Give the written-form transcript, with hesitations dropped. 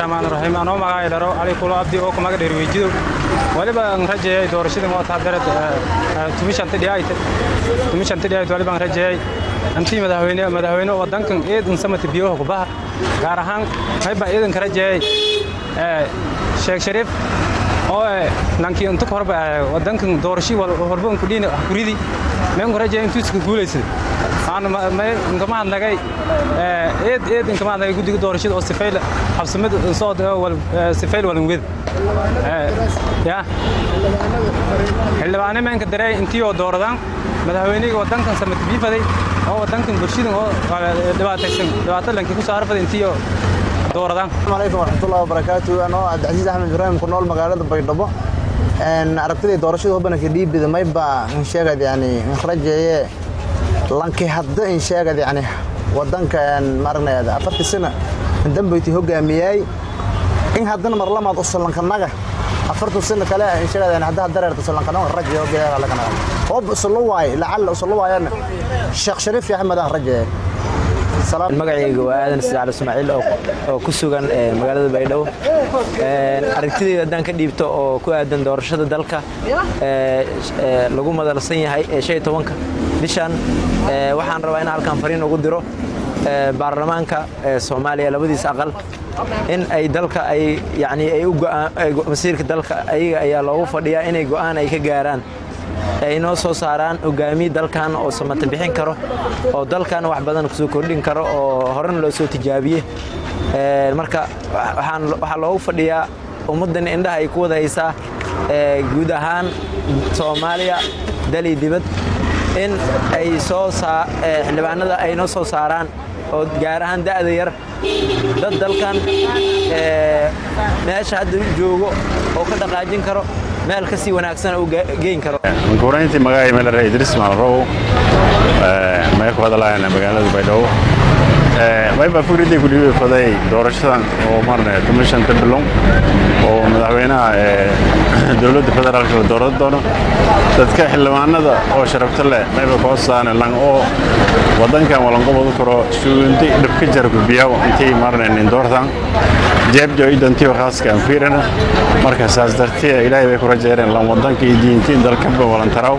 Raxmaan raxiim. Anoo magacay dharo Cali Kulo Abdi oo kumaga dheer Weyjido, waliba aan rajeeyay doorashadan waa taageerad 15-ta dhiyaayta, 15-ta dhiyaayta. Waliba aan rajeeyay intii madaxweyne wadankan eedan samata biyaha ku baha. Gaar ahaan qayba eedan ka rajeeyay Sheekh Shariif oo nankii inta horba wadankan doorashii horba ku dhiina kuridi meen ku rajeeyay intuu iska guuleysay. Aan inkama hadnagay, eed eed inkama hadnagay guddiga doorashada oo sifayl habsamid soo wal sifayl walan wed ya xildhibaano meenka darey intii oo dooradaan madaxweyniga wadankan samata biifaday oo wadankan bulshadan oo dhibaataysan dhibaato lankii ku saarfaday intii oo dooradaan. Alaykum waraxmatullahi wabarakaatu. Anoo Cabdicasiis Axmed Ibraahim, ku nool magaalada Baydhabo, aragtidii doorashada hobanaka dhiibida mayba sheegad yani rajeeye lanki hadda in sheegad yani wadanka maaragnayd 40-tii sano dambeyti hogaamiyay in haddana mar lamaad usallankanaga 40 sano kale in sheegad yani hadda dareerta usallankanaga rajeeyo bilaha lakanaga hoob usallo waay lacalla usallo waayana Sheekh Shariif Axmed aan rajeeye. Magacayga waa Aadan Sacali Ismaaciil oo ku sugan magaalada Baydhabo. Aragtidayda haddaan ka dhiibto oo ku aadan doorashada dalka lagu madalsan yahay ee 15-ka bishan, waxaan rabaa in halkan fariin ugu diro baarlamaanka Soomaaliya labadiisa aqal in ay dalka ay yani ay u masiirka dalka ayaga ayaa loogu fadhiyaa inay go'aan ay ka gaaraan, ay noo soo saaraan hogaamiye dalkan oo samata bixin karo oo dalkan wax badan kusoo kordhin karo oo horena loo soo tijaabiye. Marka waxaa loogu fadhiyaa ummaddan indhaha ay ku wada haysaa guud ahaan Soomaaliya dali dibad in ay soo xildhibaanada ay noo soo saaraan oo gaar ahaan da'da yar dad dalkan meesha hadda joogo oo ka dhaqaajin karo, meel ka sii wanaagsan uu geyn karo. Mankuurayntii magacay meelare Idris Maalrow may ku hadlaayana magaalada Baydhabo. Mayba fikradii ku dhiibi faday doorashadan oo marnay 15-ta bilon oo madaxweynaha dowladda federaalka la dooran doono. Dadka xildhibaanada oo sharafta leh mayba koosaane lang oo wadankan walanqobadu karo suuginti dhibka jar gubiyaw intii marnay nin doortan jeebjo idantiyo khaaska aan fiirana. Marka saas dartee Ilaahay bay ku rajeereen lan wadanka iyo diintii dalkaba walantaraw.